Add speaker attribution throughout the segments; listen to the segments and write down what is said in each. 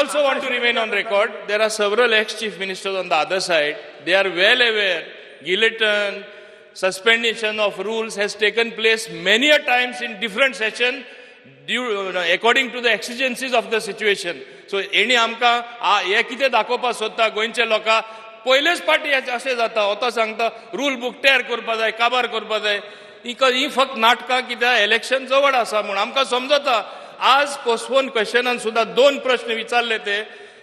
Speaker 1: also want to remain on record. There are several ex-chief ministers on the other side. They are well aware. Guillotine, suspension of rules has taken place many a times in different session due, according to the exigencies of the situation. So हेणी आमकां हे कितें दाखोवपाक सोदता गोंयच्या लोकांक? पयलेच पाटी अशें जाता. आतां सांगता रूल बूक टेर करपा जाय, काबार करपा जाय. ही फक्त नाटकां कित्याक इलेक्शन जवळ आसा म्हूण आमकां समजता. आज पोस्टपोन क्वेश्चनान सुद्दां दोन प्रश्न विचारले ते.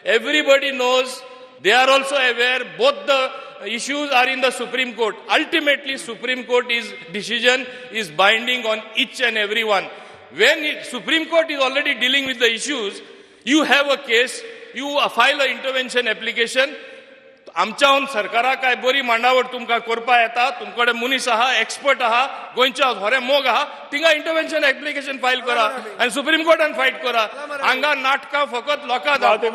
Speaker 1: Everybody knows, they are also aware, both the issues are in the Supreme Court. Ultimately, Supreme Court is decision is binding on each and every one. When Supreme Court is already dealing with the issues, you have a case, you file a intervention application. आमच्याहून सरकाराक काय बरी मांडावळ तुमकां करपा येता. तुमकडे मनीस आहा, expert आहा, गोंयच्या खरें मोग आहा, थिंगा इंटरव्हेन्शन एप्लिकेशन फायल करा आनी सुप्रीम कोर्टान फायट करा. हांगा नाटकां फकत लोकां
Speaker 2: मावती.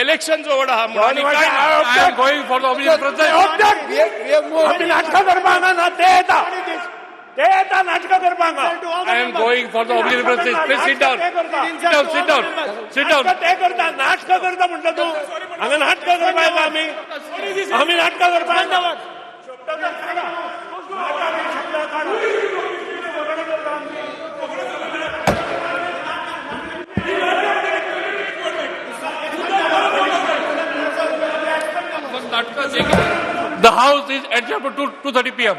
Speaker 1: इलेक्शन जवळ आहा म्हणून आनी काय ना.
Speaker 3: I am going for the oblique process.
Speaker 2: आमी नाटकां करपाक हांगा ना. ते येता, ते येता नाटकां करपाक हांगा.
Speaker 3: I am going for the oblique process. Please sit down. Sit down, sit down, sit down.
Speaker 2: नाटकां ते करता, नाटकां करता म्हणटा तूं. हांगा नाटकां करपाक येता आमी? आमी नाटकां करपाक येता?
Speaker 1: फक्त नाटकां.
Speaker 3: The house is adjourned to 2:30 p.m.